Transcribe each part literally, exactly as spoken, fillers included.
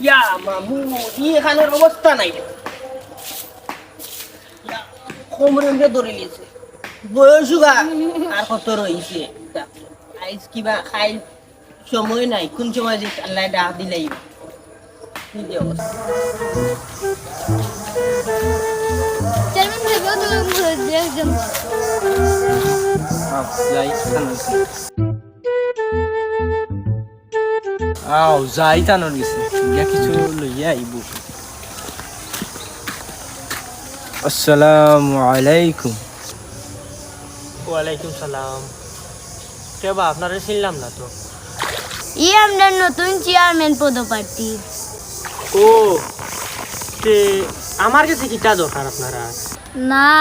ইয়া মামু, ই এখানোর অবস্থা নাই। ইয়া, কোমরে উঠে ধরে নিয়েছে। বয়স উগা আর কত রইছে? আইজ কিবা খাই সময় নাই, কোন সময় যে আল্লাহ ডাক দিলাই। কি যে অবস্থা। চেয়ারম্যান সাহেব, ও তো মুখে দিয়ে একদম। আও, যাই, কানোর গেছে। গিয়া কিছু লইয়া আইব। আসসালামু আলাইকুম। ওয়ালাইকুম সালাম। কে বা, আপনারে চিনলাম না তো। ই আমরার নতুন চেয়ারম্যান পদপ্রার্থী। ও, তে আমার গেছে কিতা দরকার আপনারার? না,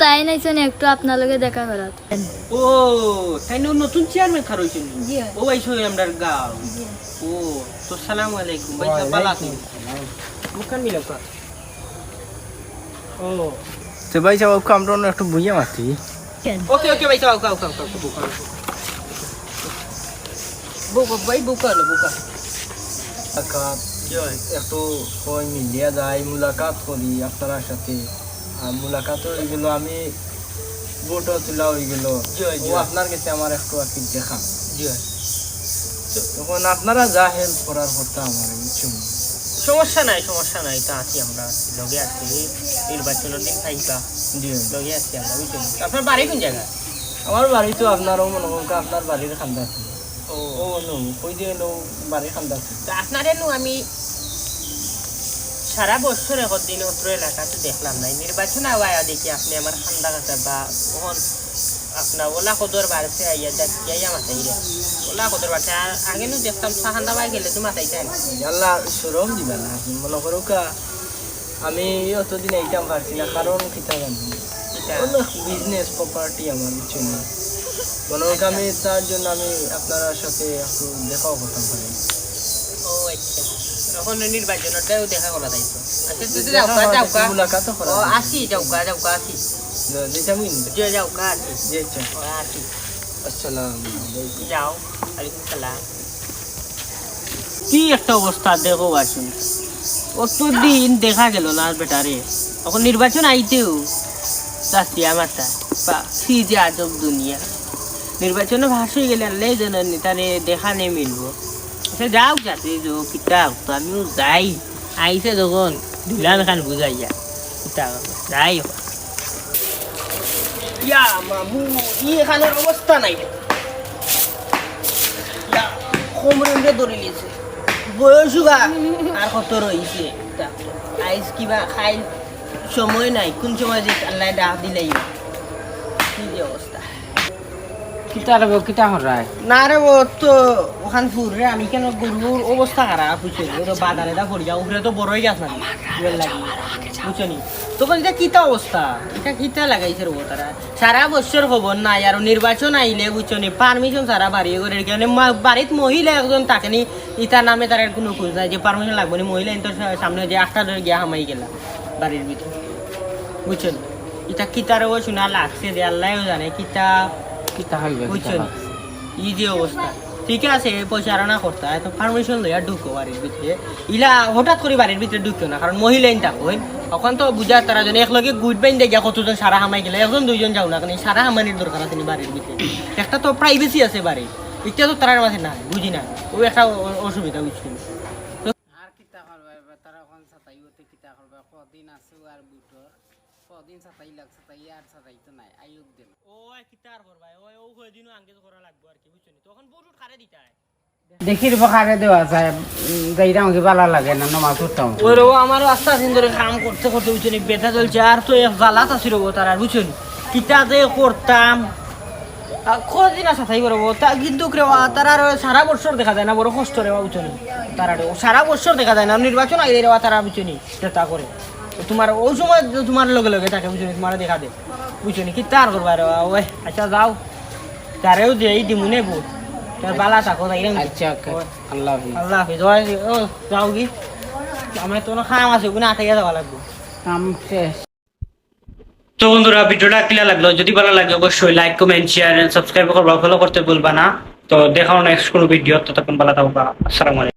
তাইন আইছইন একটু আপনার লগে দেখা করাত। ও, তাইন নতুন চেয়ারম্যান খাড়া অইছইন? জি। ও ভাই, সই আমরার গাঁও। জি। ও, তো সালাম আলাইকুম। ভাই সাহেব, ভালা আছইন? ওয়ালাইকুম সালাম। মুখখান মিলাও তো। ও। তে ভাই সাহেব, ওকে আমরা অনো একটু বইয়া মাতি। ওকে, ওকে, ভাই সাহেব, ওকে, ওকে, ওকে, ওকে, বউক্কা, বউক্কা। বউক্কা, ভাই, বউক্কা, বউক্কা। আচ্ছা, জি ভাই। একটু সময় মিলিয়া যাই, মুলাকাত করি আপনারার সাথে। আর মুলাকাত অইগেল, আমি ভোটও তুলা অইগেল। জি ভাই, জি ও ভাই। আপনার গেছে আমার একটু আর কি দেখা। জি ভাই। এখন আপনারা যা help করার কথা আমার, বুঝছইন? সমস্যা নাই, সমস্যা নাই, তা আছি আমরা, লগে আছি। নির্বাচনর দিন খাইবা। জি ভাই। লগে আছি আমরা, বুঝছইন? আপনার বাড়ি কোন জায়গা? আমার বাড়ি তো আপনারও মনে করুন আপনার বাড়ির কান্দাত। ও। ও, নু, কই দিয়ে নু, বাড়ির কান্দাত। তা আপনারে নু আমি সারা বছর একদিন অত্র এলাকাত দেখলাম না। নির্বাচন আওয়ায় দেখি আপনি আমার কান্দা কাটা বা অখন আপনার ওলা কদর বাড়ছে আইয়া যাক, আইয়া মাতাইরা। ওলা কদর বাড়ছে। আর আগে নু দেখতাম চা কান্দা বায় গেলে তো মাতাইতা না। আল্লাহ শরম দিবা না। মনে করুক্কা, আমি অতদিন আইতাম পারছি না, কারণ কিতা জানো? কিতা? অনেক business property আমার, বুঝছইন নি? মনে করুক্কা, আমি তার জন্য আমি আপনারার সাথে একটু দেখাও করতাম পারি। ও আচ্ছা, অখন নির্বাচনটাও দেখা করা যাইতো। আচ্ছা, তুই দেখা যাওক্কা, করা যাইতো, যাওক্কা। মুলাকাতও করা ও, যাইতো। আসি, যাওক্কা, যাওক্কা, আসি। যা-, যাইতাম কিন্তু। জি, যাওক্কা, আসি। জি, আচ্ছা। ও, আসি। আসসালামু আলাইকুম। যাও, ওয়ালাইকুম সালাম। কি একটা অবস্থা দেখো বাসু, অতদিন দেখা গেল না বেটারে, অখন নির্বাচন আইতেউ চাচিয়া মাথা। বা, কি যে আজব দুনিয়া। নির্বাচন পাশ অই গেলে আল্লায় জানইন, তারে দেখা নি মিলবো। আচ্ছা, যাউক যাতে যাউক, কিতা অউক, তো আমিও যাই। আইছে যখন দিলাম খান বুঝাইয়া, কিতা অউক, যাই অউক। ইয়া মামু, ই এখানোর অবস্থা নাই। ইয়া, কোমরে উঠে ধরে নিয়েছে। বয়স উগা আর কত রইছে? আইজ কিবা খাইল সময় নাই, কোন সময় যে আল্লায় ডাক দিলাই। কি যে অবস্থা। কিতা রে বো, কিতা করায়? না রে বো, তো অখান ফুররে আমি কেনে গরুর অবস্থা খারাপ অইছে, ও তো বাজারে দা পড়ি যা, উপরে তো বড়ই গাছ না, বুঝছো নি? তখন ইটা কিতা অবস্থা, ইটা কিতা লাগাইছে রে বো তারা? সারা বছর খবর নাই, আর নির্বাচন আইলে বুঝছো নি, permission ছাড়া বাড়ি ঘরের কেনে মা-, বাড়িত মহিলা একজন থাকে নি, ইতার নামে তার কোনো খোঁজ নাই যে permission লাগবো নি, মহিলা ইন্তর সা-, সামনে যে আটটা ধরে গিয়া হামাই গেলা বাড়ির ভিতরে, বুঝছো নি? ইটা কিতার ও শোনা লাগছে যে আল্লায়ও জানে কিতা, কিতা হইবে, কিতা বুঝছো নি? লাগছে? ই যে অবস্থা, ঠিক আছে, পয়সা আনা করতা, এত permission লইয়া ঢুকো বাড়ির ভিতরে, ইলা হঠাৎ করি বাড়ির ভিতরে ঢুকিও না, কারণ মহিলা ইন থাকইন, অখন তো বুঝা তারা যেন একলগে গুট বাইন্ধে গিয়া কতজন সারা হামাই গেলে, একজন দুইজন যাও না, কারণ এই সারা হামানির দরকার আছে নি বাড়ির ভিতরে, একটা তো privacy আছে বাড়ি, ইটা তো তারার মাঝে না, বুঝি না, ও একটা অ-, অসুবিধা বুঝছি। আর কিতা করবা এবার, তারা অখন সাতাই হতে কিতা করবা, কদিন আছে আর বুটো, কদিন সাতাই লাগ, সাতাই আর সাতাই তো নাই, আইয়ুক দিন। ও আর কিতা আর করবা, ও, ও কয়দিনও আঙ্গেজ করা লাগবো আর কি, বুঝছো নি? তখন বুট উট কারে দিতায়? দেখির বো কারে দেওয়া যায়, উম, যাইরাম কি ভালা লাগে না, নমাজ পড়তাম। ওই রে, ও আমার আস্তে আস্তে ধরে কাম করতে করতে, বুঝছো নি? বেটা চলছে, আর তো এক জ্বালাত আছি রে, ও তারা, বুঝছো নি? কিতা যে করতাম, আ, কদিন আশা থাকি করবো, তা কিন্তু রে, ও, তারা আর সারা বছর দেখা যায় না, বড় কষ্ট রে, বুঝছো নি? তারা রে, ও সারা বছর দেখা যায় না, নির্বাচন আইলে রে, ও, তারা, বুঝছো নি? চেষ্টা করে। তো তোমার ওই সময় তো তোমার লগে লগে থাকে, বুঝছো নি? তোমারে দেখা দে, বুঝছো নি? কিতা আর করবা রে, ওই, আচ্ছা, যাও, তারেও দেই দিমুনে ভোট। তার ভালা থাকো, তাই না? আচ্ছা, ওকে। ওই। আল্লাহ হাফিজ। আল্লাহ হাফিজ। ওই, ও, যাও কি? আমার তো কোনো কাম আছে, ওখানে আটকে যাওয়া লাগবো। কাম শেষ। তো বন্ধুরা, ভিডিওটা কিলা লাগলো? যদি ভালা লাগে অবশ্যই like, comment, share and subscribe করবা, follow করতে ভুলবা না। তো দেখা হবে next কোনো ভিডিও, ততক্ষণ ভালা থাকবা। আসসালামু আলাইকুম।